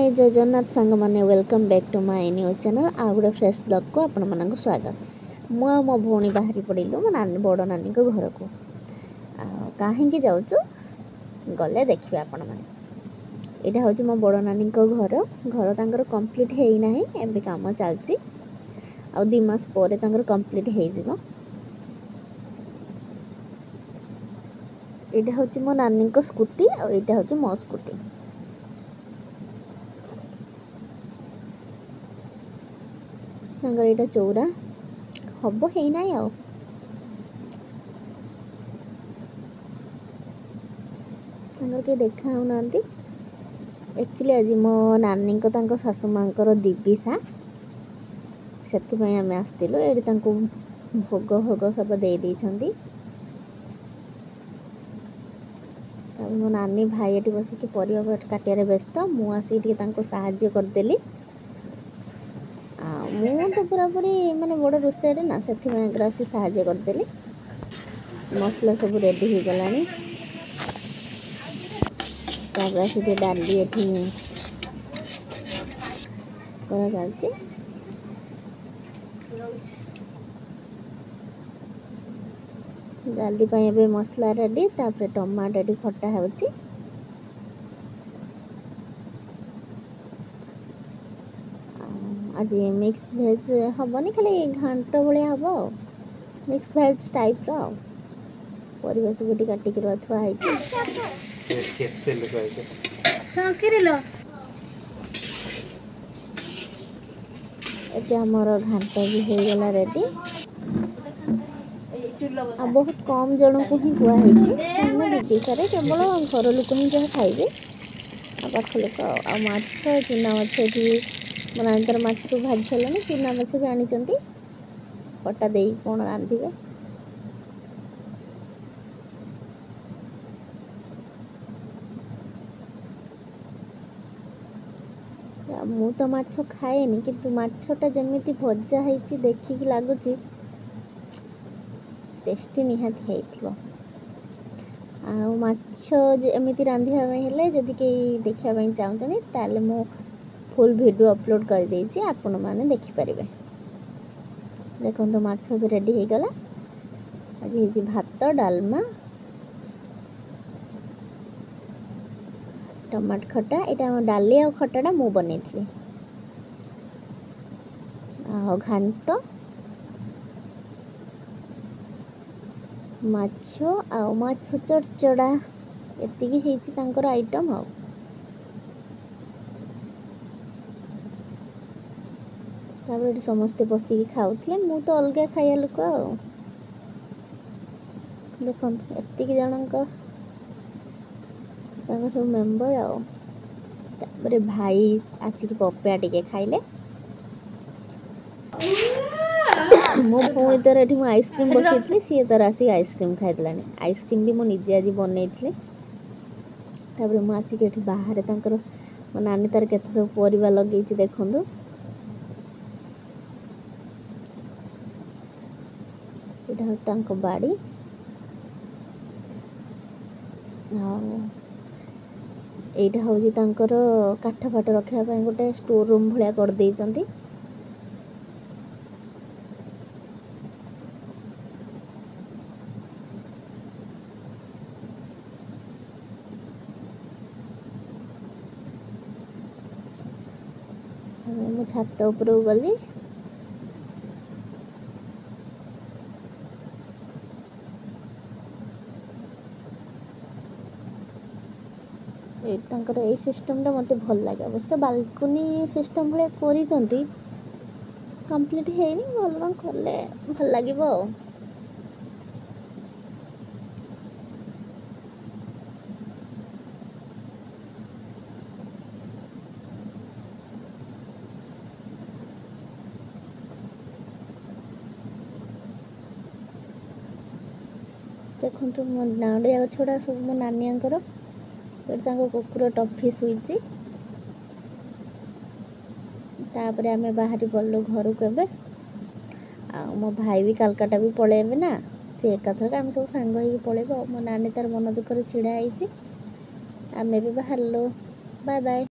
ହାଏ ଜୟ ଜଗନ୍ନାଥ ସାଙ୍ଗମାନେ, welcome back to my new channel. ଆଉ ଗୋଟେ ଫ୍ରେଶ୍ ବ୍ଲଗ୍କୁ ଆପଣମାନଙ୍କୁ ସ୍ୱାଗତ। ମୁଁ ଆଉ ମୋ ଭଉଣୀ ବାହାରି ପଡ଼ିଲୁ ମୋ ନାନୀ, ବଡ଼ ନାନୀଙ୍କ ଘରକୁ। ଆଉ କାହିଁକି ଯାଉଛୁ ଗଲେ ଦେଖିବେ ଆପଣମାନେ। ଏଇଟା ହେଉଛି ମୋ ବଡ଼ ନାନୀଙ୍କ ଘର। ଘର ତାଙ୍କର କମ୍ପ୍ଲିଟ୍ ହେଇନାହିଁ, ଏବେ କାମ ଚାଲିଛି। ଆଉ 2 ମାସ ପରେ ତାଙ୍କର କମ୍ପ୍ଲିଟ୍ ହେଇଯିବ। ଏଇଟା ହେଉଛି ମୋ ନାନୀଙ୍କ ସ୍କୁଟି ଆଉ ଏଇଟା ହେଉଛି ମୋ ସ୍କୁଟି। ତାଙ୍କର ଏଇଟା ଚଉରା ହବ, ହେଇନାହିଁ। ଆଉ ତାଙ୍କର କେହି ଦେଖା ହେଉନାହାନ୍ତି। ଆକ୍ଚୁଆଲି ଆଜି ମୋ ନାନୀଙ୍କ ତାଙ୍କ ଶାଶୁ ମାଆଙ୍କର ଦିବିସା, ସେଥିପାଇଁ ଆମେ ଆସିଥିଲୁ। ଏଇଠି ତାଙ୍କୁ ଭୋଗ ଭୋଗ ସବୁ ଦେଇ ଦେଇଛନ୍ତି। ତାପରେ ମୋ ନାନୀ ଭାଇ ଏଠି ବସିକି ପରିବା କାଟିବାରେ ବ୍ୟସ୍ତ। ମୁଁ ଆସିକି ଟିକେ ତାଙ୍କୁ ସାହାଯ୍ୟ କରିଦେଲି। ଆଉ ମୁଁ ତ ପୁରାପୁରି ମାନେ ବଡ଼ ରୋଷେଇଆଟେ ନା, ସେଥିପାଇଁ ଆଗରେ ଆସି ସାହାଯ୍ୟ କରିଦେଲି। ମସଲା ସବୁ ରେଡ଼ି ହେଇଗଲାଣି। ତାପରେ ଆସି ଟିକେ ଡାଲି ଏଠି କରାଯାଉଛି। ଡାଲି ପାଇଁ ଏବେ ମସଲା ରେଡ଼ି। ତାପରେ ଟମାଟୋ ଏଠି ଖଟା ହେଉଛି। ଆଜି ମିକ୍ସ ଭେଜ୍ ହେବନି, ଖାଲି ଘାଣ୍ଟ ଭଳିଆ ହେବ, ଆଉ ମିକ୍ସ ଭେଜ୍ ଟାଇପ୍ର। ଆଉ ପରିବା ସବୁ ଏଠି କାଟିକି ଥୁଆ ହେଇଛି। ଏବେ ଆମର ଘାଣ୍ଟ ବି ହେଇଗଲା ରେଡ଼ି। ଆଉ ବହୁତ କମ୍ ଜଣଙ୍କୁ ହିଁ କୁହାହେଇଛି, କାହିଁକିନା ଦିବିସାରେ କେବଳ ଘର ଲୋକ ହିଁ ଯାହା ଖାଇବେ ଆଉ ପାଖ ଲୋକ। ଆଉ ମାଛ, ଚୁନା ମାଛ ଏଠି ମୋ ନାନୀ ତାର ମାଛ ସବୁ ଭାଜି ସାରିଲାଣି। ଚୁନା ମାଛ ବି ଆଣିଛନ୍ତି, କଟା ଦେଇକି କ'ଣ ରାନ୍ଧିବେ। ମୁଁ ତ ମାଛ ଖାଏନି, କିନ୍ତୁ ମାଛଟା ଯେମିତି ଭଜା ହେଇଛି ଦେଖିକି ଲାଗୁଛି ଟେଷ୍ଟି ନିହାତି ହେଇଥିବ। ଆଉ ମାଛ ଏମିତି ରାନ୍ଧିବା ପାଇଁ ହେଲେ ଯଦି କେହି ଦେଖିବା ପାଇଁ ଚାହୁଁଛନ୍ତି, ତାହେଲେ ମୁଁ ଫୁଲ୍ ଭିଡ଼ିଓ ଅପଲୋଡ଼ କରିଦେଇଛି, ଆପଣମାନେ ଦେଖିପାରିବେ। ଦେଖନ୍ତୁ ମାଛ ବି ରେଡ଼ି ହେଇଗଲା। ଆଜି ହେଇଛି ଭାତ, ଡାଲମା, ଟମାଟୋ ଖଟା। ଏଇଟା ଆମ ଡାଲି ଆଉ ଖଟାଟା ମୁଁ ବନେଇଥିଲି, ଆଉ ଘାଣ୍ଟ, ମାଛ ଆଉ ମାଛ ଚଡ଼ଚଡ଼ା, ଏତିକି ହେଇଛି ତାଙ୍କର ଆଇଟମ୍। ଆଉ ତାପରେ ଏଠି ସମସ୍ତେ ବସିକି ଖାଉଥିଲେ, ମୁଁ ତ ଅଲଗା ଖାଇବା ଲୋକ। ଆଉ ଦେଖନ୍ତୁ ଏତିକି ଜଣଙ୍କ ତାଙ୍କ ସବୁ ମେମ୍ବର। ଆଉ ତାପରେ ଭାଇ ଆସିକି ପପେୟା ଟିକେ ଖାଇଲେ। ମୋ ଭଉଣୀ ତାର ଏଠି ମୁଁ ଆଇସ୍କ୍ରିମ୍ ବସେଇଥିଲି, ସିଏ ତାର ଆସିକି ଆଇସ୍କ୍ରିମ୍ ଖାଇଦେଲାଣି। ଆଇସ୍କ୍ରିମ୍ ବି ମୁଁ ନିଜେ ଆଜି ବନେଇଥିଲି। ତାପରେ ମୁଁ ଆସିକି ଏଠି ବାହାରେ ତାଙ୍କର ମୋ ନାନୀ ତାର କେତେ ସବୁ ପରିବା ଲଗେଇଛି ଦେଖନ୍ତୁ। ଏଇଟା ହେଉଛି ତାଙ୍କ ବାଡ଼ି। ଆଉ ଏଇଟା ହେଉଛି ତାଙ୍କର କାଠ ଫାଠ ରଖିବା ପାଇଁ ଗୋଟେ ଷ୍ଟୋର୍ ରୁମ୍ ଭଳିଆ କରିଦେଇଛନ୍ତି। ମୁଁ ଛାତ ଉପରକୁ ଗଲି। ଏଇ ତାଙ୍କର ଏଇ ସିଷ୍ଟମ୍ଟା ମୋତେ ଭଲ ଲାଗେ। ଅବଶ୍ୟ ବାଲକୋନି ସିଷ୍ଟମ୍ ଭଳିଆ କରିଛନ୍ତି, କମ୍ପ୍ଲିଟ୍ ହେଇନି, ଭଲ କଲେ ଭଲ ଲାଗିବ। ଆଉ ଦେଖନ୍ତୁ ମୋ ନଡ଼ିଆ ଗଛ ଗୁଡ଼ା ସବୁ ମୋ ନାନିଆଙ୍କର। ଏଠି ତାଙ୍କ କୁକୁର ଟଫି ଶୋଇଛି। ତାପରେ ଆମେ ବାହାରି ପଡ଼ିଲୁ ଘରକୁ ଏବେ। ଆଉ ମୋ ଭାଇ ବି କାଲକାଟା ବି ପଳେଇବେ ନା, ସେ ଏକାଥରକେ ଆମେ ସବୁ ସାଙ୍ଗ ହେଇକି ପଳେଇବୁ। ଆଉ ମୋ ନାନୀ ତାର ମନ ଦୁଃଖରେ ଛିଡ଼ା ହେଇଛି। ଆମେ ବି ବାହାରିଲୁ। Bye bye.